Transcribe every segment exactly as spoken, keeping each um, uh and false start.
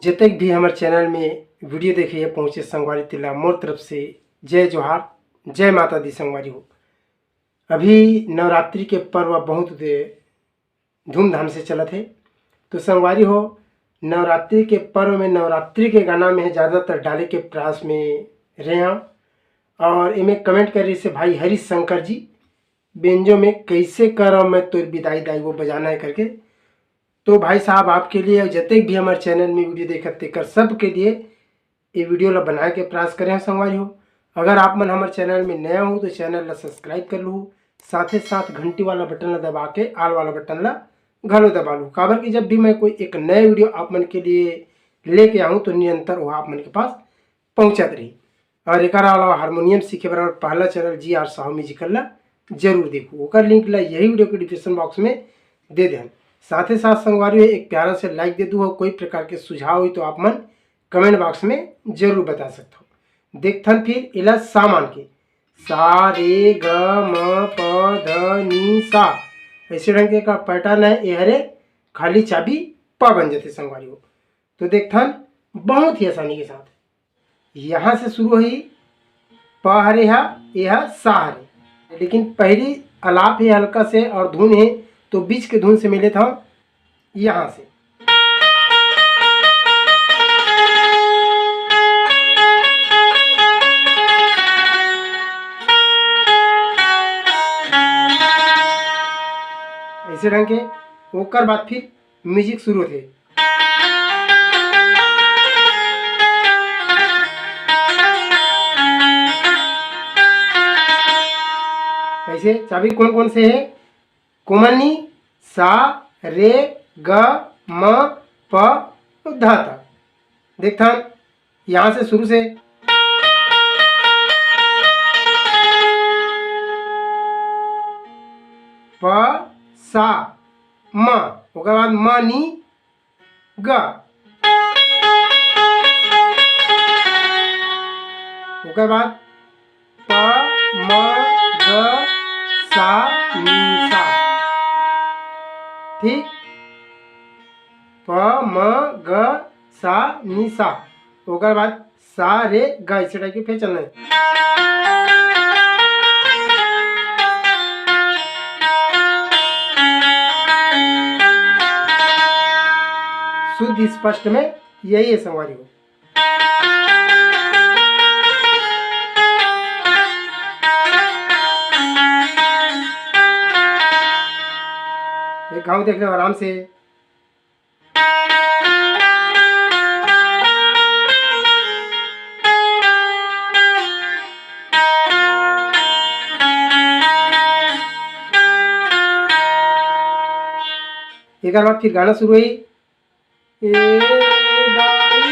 जतेक भी हमर चैनल में वीडियो देखे हे पहुँचे संगवारी, तेला मोर तरफ से जय जोहार, जय माता दी संगवारी हो। अभी नवरात्रि के पर्व बहुत दे धूमधाम से चलत हे। तो संगवारी हो, नवरात्रि के पर्व में नवरात्रि के गाना में ज़्यादातर डाले के प्रयास में रहे हंव। और एमे कमेंट करे से भाई हरीश शंकर जी, बेंजो में कैसे करम मैं तोर बिदाई दाई वो बजाना है करके। तो भाई साहब, आपके लिए जतेक भी हमर चैनल में वीडियो देखत तेकर सबके लिए ये वीडियो ला बनाए के प्रयास करे हंव संगवारी हो। अगर आप मन हमर चैनल में नया हो तो चैनल ला सब्सक्राइब कर लू, साथे साथ घंटी वाला बटन ला दबा के आल वाला बटन ला घलो दबा लू, काबर कि जब भी मैं कोई एक नया वीडियो आप मन के लिए लेके आऊँ तो निरंतर वो आप मन के पास पहुँचत रही। और एकर अलावा हारमोनियम सीखे बर हमर पहला चैनल जी आर साहू म्यूजिकल ला जरूर देखू, ओकर लिंक ला यही वीडियो के डिस्क्रिप्शन बॉक्स में दे देहन। साथे साथ संगवारी हो, एक प्यारा से लाइक दे दू, और कोई प्रकार के सुझाव होई तो आप मन कमेंट बॉक्स में जरूर बता सकत हो। देखथन फिर एला सा मान के, सा रे ग म प ध नी सा, ऐसे ढंग के का पैटर्न है, ये हरे खाली चाबी प बन जाते संगवारी हो। तो देखथन बहुत ही आसानी के साथ यहाँ से शुरू होही, प हरे हा, ये हा सा हरे, लेकिन पहली अलाप हे हल्का से और धुन हे, तो बीच के धुन से मिले था यहाँ से। ऐसे ढंग के ओकर बाद फिर म्यूजिक शुरू होथे। कैसे चाबी कौन कौन से है? कोमल नी, सा, रे, ग, म, प, ध तक। देखथन यहाँ से शुरू से प, सा, म, ओकर बाद म नी ग, ओकर बाद प म ग सा नी सा। ठीक, प म ग सा नी सा, ओकर बाद सा रे ग, इस टाइप के फिर चलना है। शुद्ध स्पष्ट में यही है संगवारी हो। एक घाव देख लो आराम से। एक बार फिर गाना शुरू हुई। ए दाई,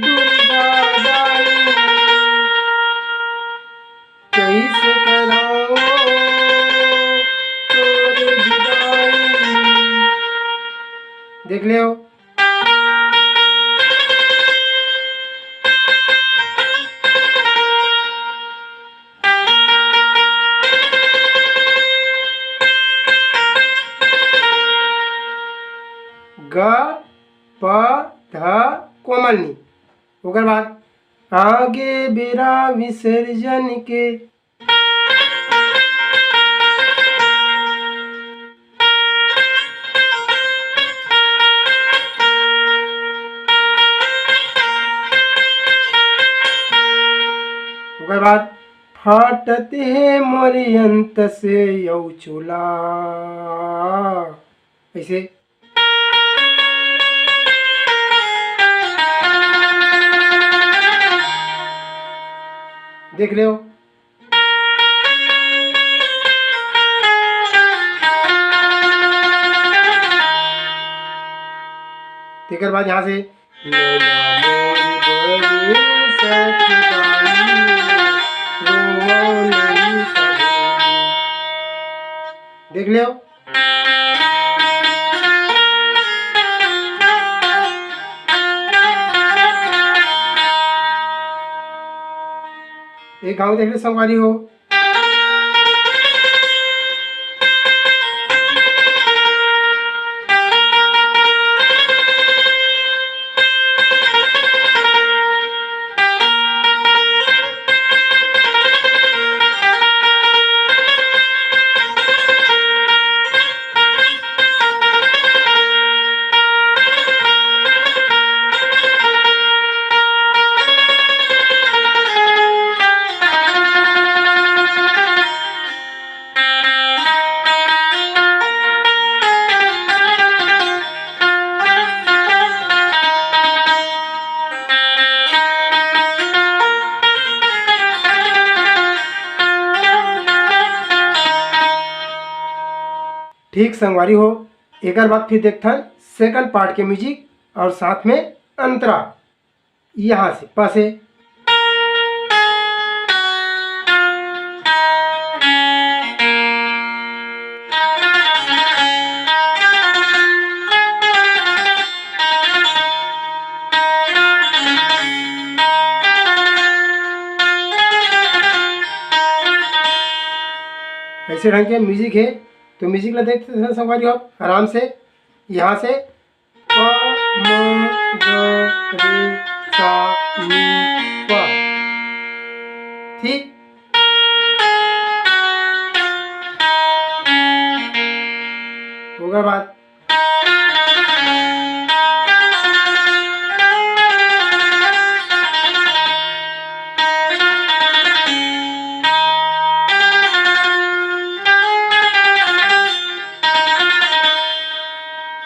दुर्गा दाई, कैसे कराओ तोर जुदाई। देख लियो। ग, प, ध, कोमल नी। ओकर बाद आगे बेरा विसर्जन के। ओकर बाद फाटत हे मोर अंत से यौ चोला। ऐसे देख लियो। तेकर बाद यहाँ से देख लियो। एक घाव देख ले संगवारी हो। ठीक संगवारी हो, एकर बाद फिर देखथन सेकंड पार्ट के म्यूजिक और साथ में अंतरा। यहाँ से प से। ऐसे ढंग के म्यूजिक है, तो म्यूजिक ला देखते हैं संगवारी हो आराम से। यहाँ से प, म, ग, रे, सा, नी, प। ठीक, ओकर बाद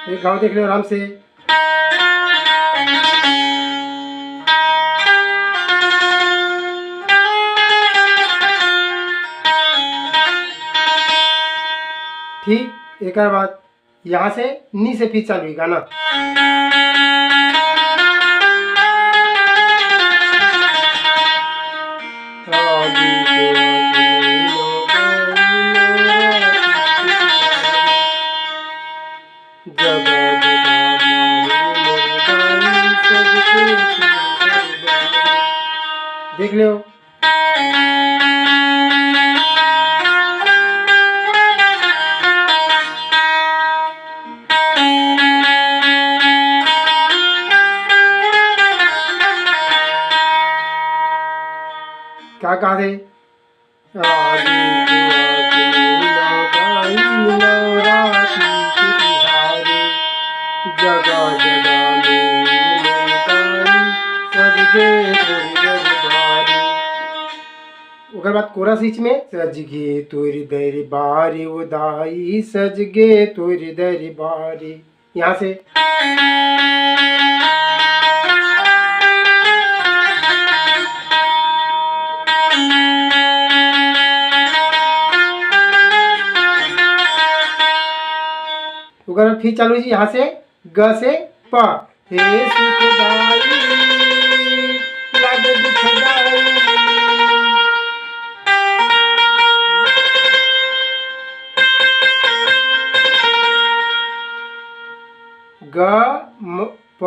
एक घाव देख लो आराम से। ठीक, एकर बाद यहाँ से नी से फिर चालू है गाना। देख लो। का कहा थे? आदि जुआदि लगाई नवरात्रि के तिहारे, जगा जगा में ममताई सजगे तोर दरबारी। ओकर बाद कोरस बीच में, सजगे तोर दरबारी ओ दाई, सजगे तोर दरबारी। यहाँ से ओकर फिर चालू जी, यहाँ से ग से प। हे सुखदाई, लागे दुखदाई। ग म-, प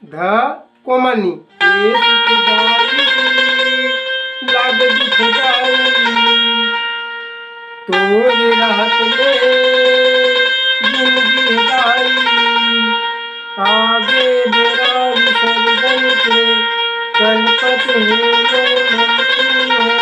ध कोमा नी। ए सुखदाई, लाग दुखदाई, तोर रहत ले जिनगी दाई। आगे बेरा विसर्जन के कलपत हे मोर मन हो।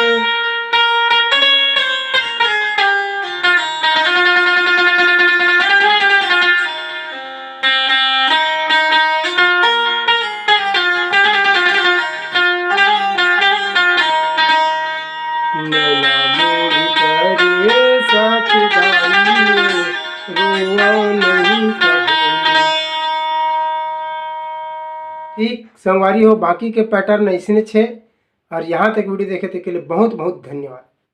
नैना मोर करे साथ गाई, रोवा नहीं कबो। ठीक संगवारी हो, बाकी के पैटर्न ऐसने छे। और यहाँ तक वीडियो देखे तेके लिए बहुत बहुत धन्यवाद।